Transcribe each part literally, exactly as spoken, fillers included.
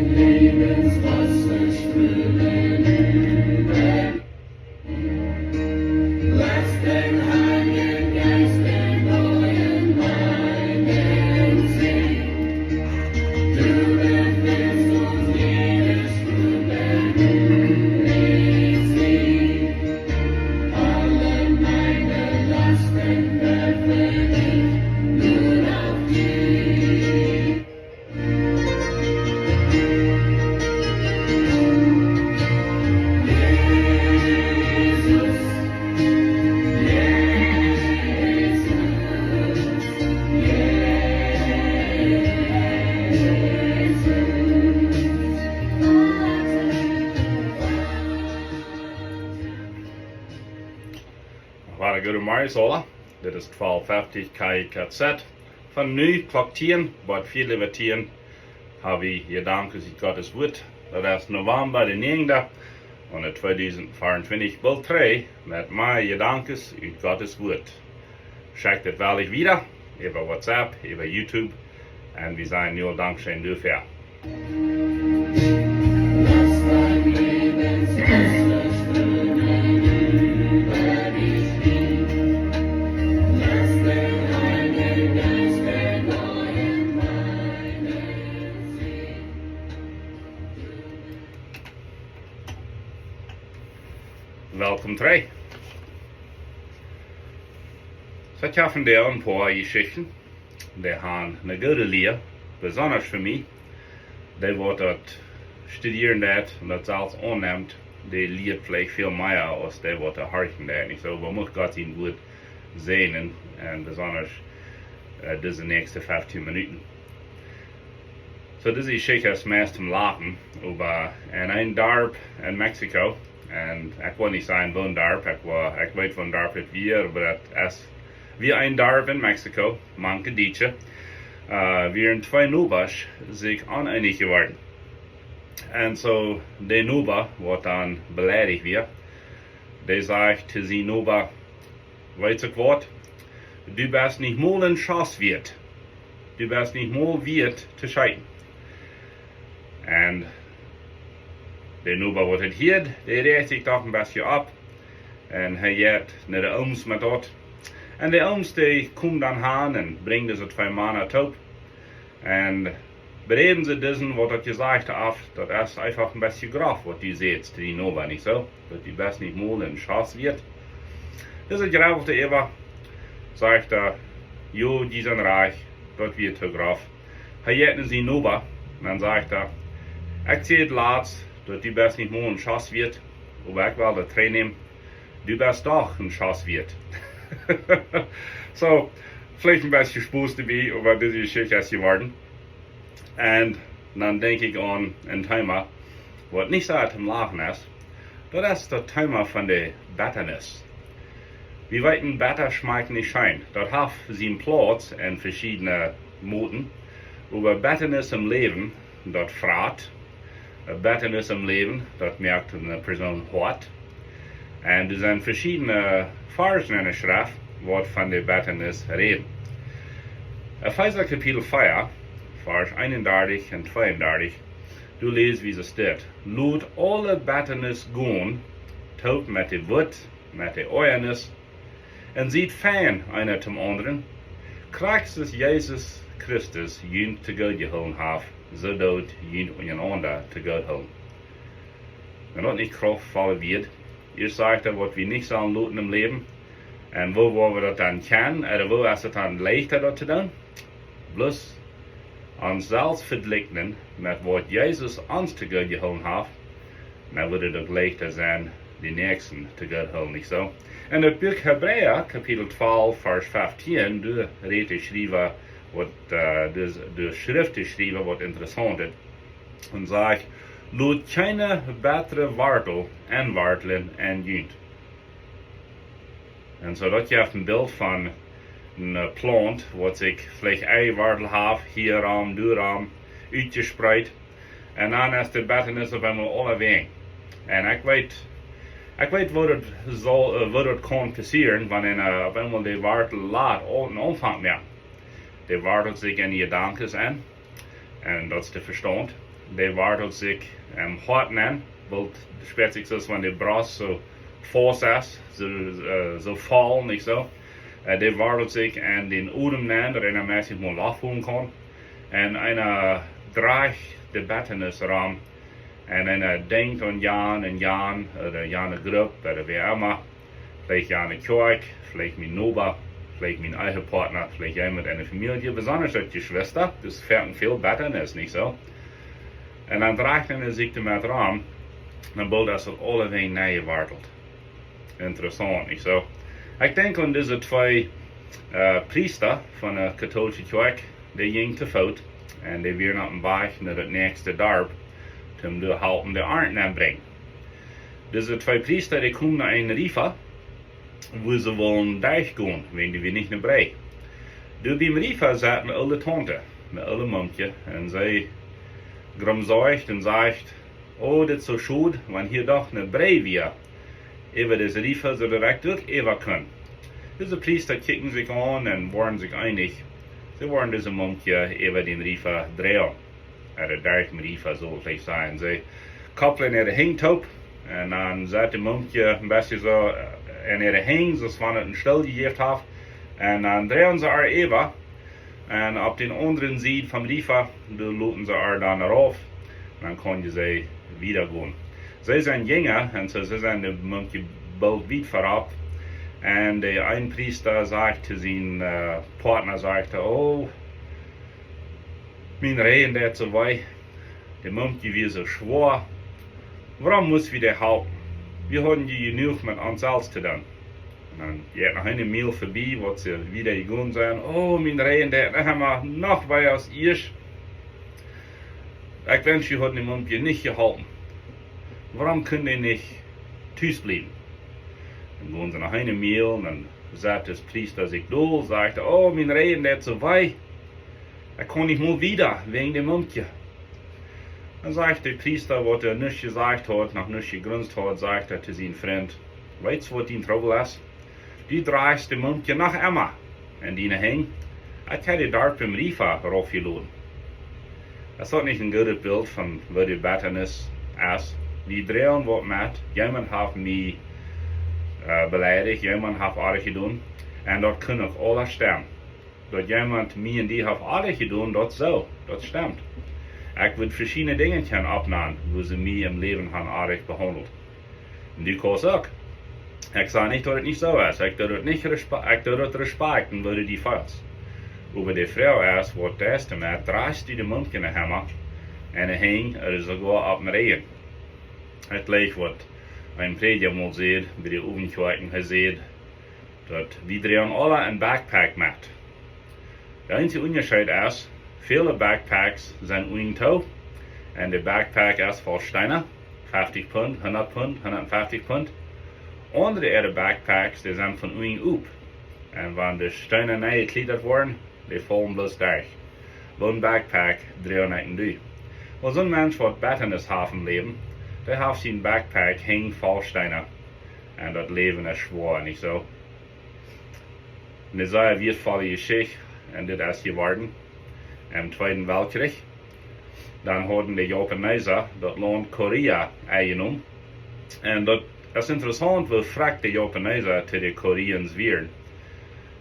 Lebenswasser strömen über mich. Lass den Heiligen Geist den neuen Wein in sich. Du erfüllst uns jedes Gut, wenn du mich siehst. Alle meine Lasten werfe ich nun auf dich. Wada goodemorjes aula. Dit es twalf fefty K I K Z. Von nu Klock tieen bat Viedel äwa tieen ha wie Jedanken ut Gottes Wuat. Daut es November de näajende, un de tweedusent veeauntwintich, Deel dree met mea Jedanken ut Gottes Wuat. Schekjt daut woll wieda äwa WhatsApp, äwa YouTube, un wie sajen nu aul Dankscheen doafäa. Welkom trigj. Soo, ekj hab vondoag een poa Jeschichten. Dee han eene goode Lia, besonda fa mie. Dee waut daut studieren deit un daut selfst aunnemt, dee lieet veleicht väl mea aus dee waut doa horchen deit. Nich soo? Wie muchten Gott sien Wuat säajnen un besonda, äh, dise näakjste feftieen Minuten. Soo, dise Jeschicht es meist toom Lachen, oba en een Darp en Mexiko, un ekj well nich sajen woo een Darp, ekj well, ekj weet woo een Darp et wia, oba daut es, wia een Darp en Mexiko, mank de Dietsche, äh, wieren twee Nobasch sikj oneenich jeworden. Un soo, de Noba, waut dan beleidicht wia, dee säd to sien Noba: "Weetst du waut? Du best nich mol een Schoss wieet. Du best nich mol wieet to scheeten." Un de Noba, waut et hieed, dee räajt sikj doch een bät opp. Un hee jeit no de Ooms met daut. Un de Ooms, dee komen dan han un brinjen dise twee Mana toop. Un beräden see disen, waut daut jesajcht haft, daut es eefach een bät groff, waut du sätst to dien Noba, nich soo? Daut du best nich mol een Schoss wieet. Dise jruwelt äwa, sajcht hee: "Jo, dee sent rajcht, daut wia too groff." Hee jeit no sien Noba, un dan sajcht hee: "Ekj säd latst, daut du best nich mol een Schoss wieet, oba ekj well daut trigjnämen. Du best doch een Schoss wieet." Soo, veleicht een bät Spos doabie, oba dise Jeschicht es jeworden. Un dan denkj ekj aun een Thema, waut nich soo toom Lachen es. Daut es daut Thema von de Bettanis. Wie weeten, betta schmakjt nich scheen. Daut haft sienen Plauz en veschiedne Moten. Oba Bettanis em Läwen, daut frat. Bettanis em Läwen, daut moakt eene Persoon hoat. Un doa sent veschiedne Varschen en de Schreft, waut von de Bettanis räden. Efeesa Kapitel vea, Varsch eenundartich un tweeundartich, doa läs wie soo steit: "Lot aule Bettanis gonen, toop met de Wut, met de Oajanis, un siet fein eena toom aundren, krakjt soo aus Jesus Christus junt to goot jehoolen haft, soo doot junt unjarenaunda to goot hoolen." Un daut nich kraftvolle Wieed. Ieescht sajcht hee, waut wie nich sellen loten em Läwen. Un woo woa wie daut dan kjennen? Ooda woo es et dan leichta daut to doonen? Bloos ons selfst vejlikjen met waut Jesus ons to goot jehoolen haft, dan woat et uk leichta sennen, dän Näakjsten to goot hoolen, nich soo? En daut Buak Hebräa, Kapitel twalf, Varsch feftieen, doa rät de Schriewa waut, äh, de, de Schreft to schriewen, waut interessaunt es. Un sajcht: "Lot kjeene bettre Wartel enwartlen en junt." Un soo daut jeft een Bilt von eene, äh, Plaunt, waut sikj veleicht eene Wartel haft, hia rom, doa rom, utjespreet. Un dan es de Bettanis opp eemol aulawäajen. Un ekj weet, ekj weet woo daut saul, äh, woo daut kaun passieren, wan eena, äh, opp eemol de Wartel lat, aul een Aunfank moakt. De Wartelt sikj en de Jedanken en. Un daut es de Vestaunt. Dee wartelt sikj em Hoat nenn, wiels daut spieet sikj soo aus wan de Brost soo faust es, soo, äh, soo voll, nich soo? Äh, dee wartelt sikj en dän Odem nenn, daut eena meist nich mea Loft holen kaun. Un eena drajcht de Bettanis rom. Un eena denkjt aun jan un jan, ooda jane Grupp, ooda wäa emma. Veleicht jane Kjoakj, veleicht mien Noba, veleicht mien Ehepartner, veleicht jemaunt enne Famielje, besondasch daut Jeschwista, daut es väl, väl bäta, es nich soo? Un dan drajcht eena sikj doamet rom, dan boolt daut aulawäajen neijewartelt. Interessaunt, nich soo? Ekj denkj aun dise twee, äh, Priesta von de kautoolische Kjoakj, dee jinjen to Foot un dee wieren oppem Wajch no daut näakjste Darp, om doa halpen de Arnt nenn brinjen. Dise twee Priesta, dee kjeemen no een Riefa, wua see wullen derchgonen, wäajen doa wia nich ne Brigj. Doa biem Riefa saut ne oole Taunte, ne oole Mumkje, un see grumsajcht un sajcht: "O, dit es soo schod, wan hia doch ne Brigj wia, äwa dise Riefa, soo daut ekj uk äwa kunn." Dise Priesta kjikjten sikj aun un wieren sikj eenich, see wudden dise Mumkje äwa dän Riefa droagen. Ooda derch dän Riefa, sull ekj sajen. See koppelden äare Henj toop. Un dan saut de Mumkje een bät soo, äh, en äare Henj, soo aus wan et een Stool jejäft haud. Un dan droagen see äa äwa. Un opp dän aundren Sied vom Riefa, doa leeten see äa dan rauf. Un dan kunnen see wieda gonen. See sent jinja, un soo, see sent de Mumkje boolt wiet verop. Un de een Priesta sajcht to sienen, äh, Partner, sajcht hee: "O, mien Rigjen deit soo wee. De Mumkje wia soo schwoa. Wuarom must wie dee halpen? Wie hauden je jenuach met ons selfst to doonen." Un dan jeit noch eene Miel verbie, waut see wieda jegonen sent. "O, mien Rigjen deit noch emma noch wee aus ieescht. Ekj wensch, jie hauden de Mumkje nich jeholpen. Wuarom kunn dee nich tus bliewen?" Dan gonen see noch eene Miel, un dan saut de Priesta sikj dol, sajcht hee: "O, mien Rigjen deit soo wee. Ekj kaun nich mol wieda, wäajen de Mumkje." Dan sajcht de Priesta, waut doa nuscht jesajcht haud, noch nuscht jegrunzt haud, sajcht hee to sienen Frint: "Weetst, waut dien Trubbel es? Du drajchst de Mumkje noch emma en diene Henj. Ekj hab dee doa biem Riefa raufjeloten." Es daut nich een goodet Bilt von waut de Bettanis es? Wie droagen waut met, jemaunt haft mie, äh, beleidicht, jemaunt haft oajch jedonen, un daut kaun uk aules stemmen. Daut jemaunt mie un die haft oajch jedonen, daut soo, daut stemmt. Ekj wudd veschiedne Dinja kjennen oppnanen, woo see mie em Läwen han oajch behaundelt. Un du kaust uk. Ekj saj nich, daut et nich soo es. Ekj doo daut nich respe-, ekj doo daut respakjten, woo du die feelst. Oba de Froag es, waut deist du met, drajchst du de Mumkje noch emma en de Henj, ooda soogoa oppem Rigjen? Et jlikjt waut een Prädja mol säd, bie de Owentjoakjen, hee säd, daut wie droagen aula een Backpack met. De eensje Unjascheet es, väle Backpacks sent unjen too, un de Backpack es voll Steena, fefstich Punt, hundat Punt, hundatfefstich Punt. Aundre äare Backpacks, dee sent von unjen op. Un wan de Steena nenjekjlietat woaren, dee faulen bloos derch. Woo een Backpack droagen ekj un du? Well, soon Mensch, waut Bettanis haft em Läwen, dee haft sien Backpack hinjen voll Steena. Un daut Läwen es schwoa, nich soo? Ne sea wieetvolle Jeschicht, un dit es jeworden em Tweeden Weltkjrich. Dan hauden de Japaneesa daut Launt Korea enjenomen. Un daut es interessaunt, woo frakj de Japaneesa to de Koreaner wieren.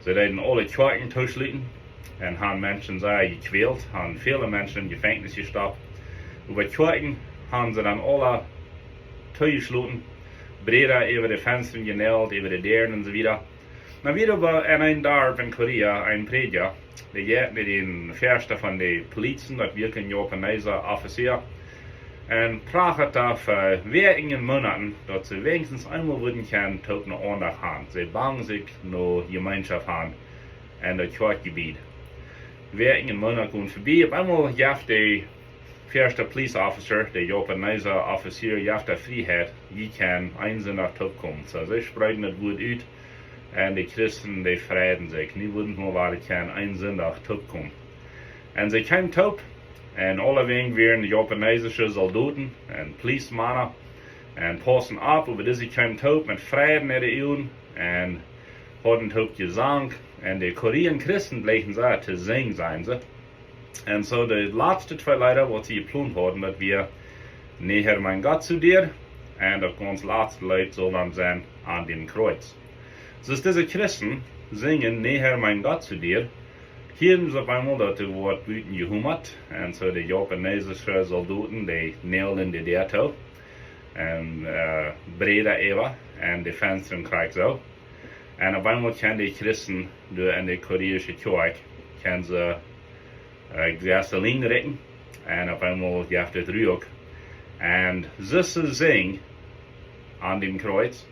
See deeden aule Kjoakjen tooschluten un han Menschen sea jekjwält, han väle Menschen em Jefenkjnis jestoppt. Oba Kjoakjen han see dan aula toojeschloten, Bräda äwa de Fenstren jenäajelt, äwa de Däaren un soo wieda. Nu, wia oba en een Darp en Korea een Prädja, dee jeit met dän Väaschta von de Polizei, daut wia een Japaneesa Offizier, un prachat doa fa Wäakjen un Moonaten, daut see weinichstens eemol wudden kjennen toop ne Aundacht han. See bangen sikj no Jemeenschoft han en daut Kjoakjjebiet. Wäakjen un Moonaten komen verbie, opp eemol jeft de Väaschta Police Officer, de Japaneesa Offizier, jeft de Frieheit, jie kjennen een Sindach toopkomen. Soo, see spreeden daut Wuat ut un de Christen, dee freiden sikj. Nu wudden wie wada kjennen een Sindach toopkomen. Un see kjeemen toop, un aulawäajen wieren de japaneesische Soldoten un Policemana, un pausten opp, oba dise kjeemen toop met Freid en äare Uagen, un hauden toop Jesank, un de Koreaner Christen bleewen sea to sinjen, sajen see. Un soo de latste twee Leeda waut see jeplont hauden, daut wia Näher mein Gott zu dir, un daut gaunz latste Leet sull dan sennen An dem Kreuz. Soo aus dise Christen sinjen Näher mein Gott zu dir, hieren see opp eemol daut doa woat buten jehumat, un soo de japanesische Soldoten, dee näajlen de Däa too, un äh, Bräda äwa, un de Fenstren krakjt soo. Un opp eemol kjennen de Christen doa en de koreanische Kjoakj, kjennen see äh, Gasoline rikjen. Un opp eemol jeft et Ruak. Un soo aus see sinjen An dem Kreuz,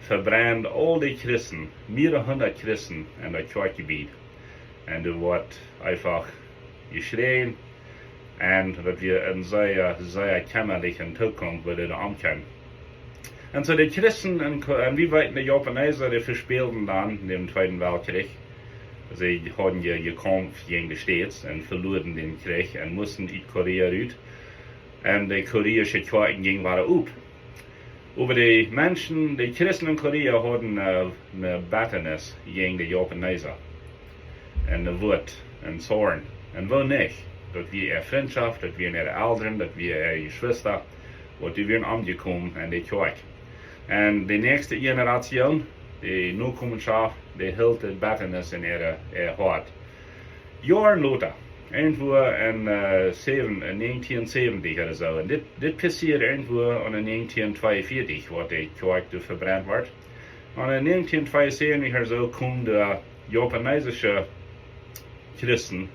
vebrennt aul de Christen, mearere hundat Christen en daut Kjoakjjebiet. Un doa woat eefach jeschräajen. Un daut wia een sea, sea kjämmalichen Toostaunt, woo dee doa aunkaum. Un soo de Christen, un, un wie weeten, de Japaneesa, dee vespälden dan dän Tweeden Weltkjrich. See hauden je, jekjamft jäajen de States un veluaren dän Kjrich un musten ut Korea rut. Un de koreanische Kjoakjen jinjen wada op. Oba de Menschen, de Christen en Korea hauden äh, eene Bettanis jäajen de Japaneesa. Un eene Wut, een Zorn. Un woo nich? Daut wia äare Frintschoft, daut wieren äare Elren, daut wieren äare Jeschwista, waut dee wieren omjekomen en de Kjoakj. Un de näakjste Generation, de Nokomenschoft, dee hilt de Bettanis en äare, äa Hoat. Joaren lota, irjentwua en äh, säwen, en negentien säwentich ooda soo. Un dit, dit passieed irjentwua en negentien tweeunvieetich, waut de Kjoakj doa vebrennt wort. Un en negentien tweeunsäwentich ooda soo komen de japanesische Christen,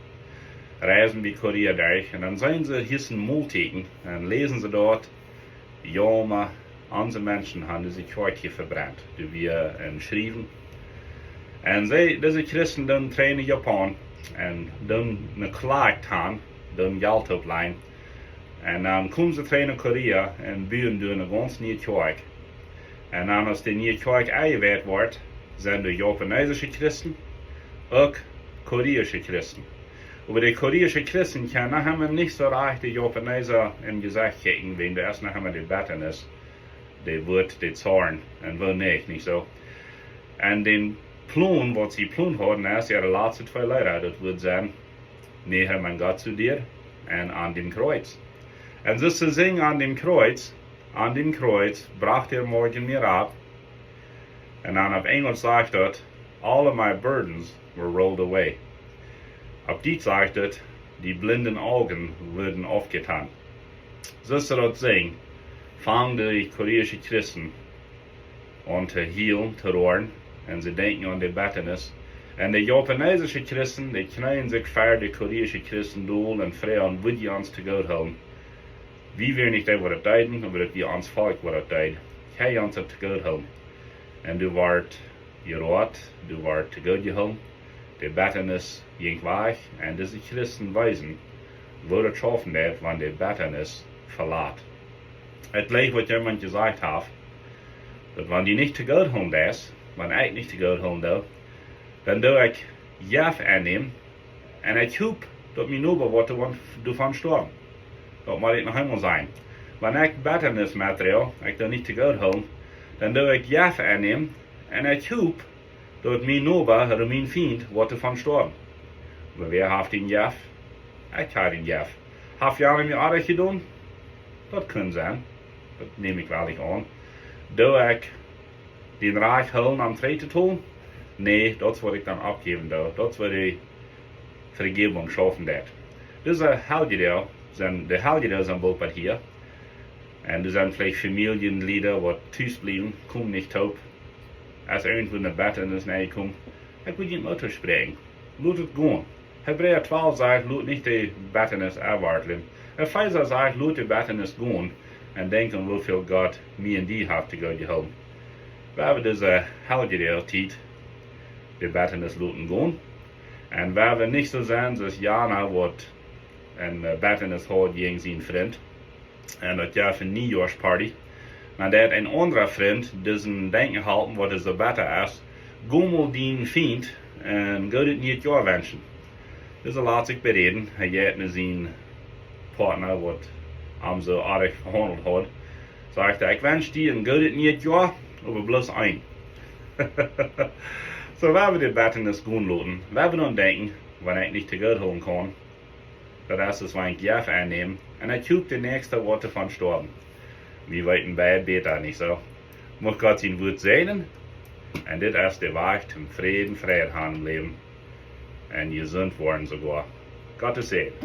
reisen bie Korea derch. Un dan seenen see hia een Moltieekjen un läsen see doa: Joma, onse Menschen haben dise Kjoakj hia vebrennt. Doa wia een Schriewen. Un see, dise Christen, doonen trigj no Japan un doonen eene Klage aun, doonen Jelt oppleien. Un dan komen see trigj no Korea un buen doa eene gaunz niee Kjoakj. Un dan, aus de niee Kjoakj enjewieet wort, sent de japanesische Christen, uk koreanische Christen. Oba de koreanische Christen kjennen noch emma nich soo rajcht de Japaneesa em Jesecht kjikjen, wäajen doa es noch emma de Bettanis, de Wut, de Zorn, un woo nich, nich soo? Un dän Plon, waut see jeplont hauden, es äare latste twee Leeda, daut wudd sennen Näher mein Gott zu dir un An dem Kreuz. Un soo aus see sinjen: An dem Kreuz, an dem Kreuz bracht er morgen mir ab. Un dan opp Enjlisch sajcht daut: All of my burdens were rolled away. Opp Dietsch sajcht et: Die blinden Augen wurden aufgetan. Soo aus see daut sinjen, fangen de koreanische Christen aun to hielen, to roaren, un see denkjen aun de Bettanis. Un de japanesische Christen, dee kjneeen sikj ver de koreanische Christen dol un froagen: Wudd jie ons to goot hoolen? Wie wieren nich dee, waut daut deeden, oba daut wia ons Volkj, waut daut deed. Jie ons daut to goot hoolen. Un doa wort jeroat, doa wort to goot jehoolen. De Bettanis jinkj wajch, un dise Christen weesen, woo daut schaufen deit, wan de Bettanis velat. Et jlikjt, waut jemaunt jesajcht haft, daut wan du nich to goot hoolen deist, wan ekj nich to goot hoolen doo, dan doo ekj Jeft aunnämen, un ekj hop, daut mien Noba woat doavon, doavon stoawen. Daut mott ekj noch eemol sajen. Wan ekj Bettanis metdroag, ekj doo nich to goot hoolen, dan doo ekj Jeft aunnämen, un ekj hop, daut mien Noba ooda mien Fient woat doavon stoawen. Oba wäa haft dän Jeft? Ekj hab dän Jeft. Haft jana mie oajch jedonen? Daut kaun sennen. Daut näm ekj woll aun. Doo ekj dän Rajcht hoolen, am trigj to tolen? Nä, daut es, waut ekj dan aufjäwen doo. Daut es, waut de Vejäwunk schaufen deit. Dise Heljedoag sent, de Heljedoag sent boolt hia. Un doa sent veleicht Famieljenjlieda, waut tus bliewen, komen nich toop. Aus irjentwua eene Bettanis nenjekomen, ekj well junt Moot toospräakjen. Lot et gonen. Hebräa twalf sajcht: Lot nich de Bettanis aufwartlen. Efeesa sajcht: Lot de Bettanis gonen. Un denkj aun, woo väl Gott mie un die haft to goot jehoolen. Wie haben dise Heljedoag Tiet de Bettanis loten gonen. Un wie haben nich soo sennen, soo aus jana, waut eene äh, Bettanis haud jäajen sienen Frint. Un daut wia eene Niejoaschparty. Dan deed een aundra Frint disen denkjen halpen, waut et soo betta es: Go mol dienen Fient een goodet niet Joa wenschen. Dise lat sikj beräden, hee jeit no sienen Partner, waut am soo oajch vehaundelt haud. Sajcht hee: Ekj wensch die een goodet niet Joa, oba bloos een. Soo, wie haben de Bettanis gonen loten. Wie haben aun denkjen, wan ekj nich to goot hoolen kaun, Daut es aus wan ekj Jeft ennäm un ekj hop de näakjste woat doavon stoawen. Wie weeten beid bäta, nich soo? Mucht Gott sien Wuat säajnen. Un dit es de Wajch toom Fräd un Frieheit han em Läwen. Un jesunt woaren soogoa. Gottes Säajen.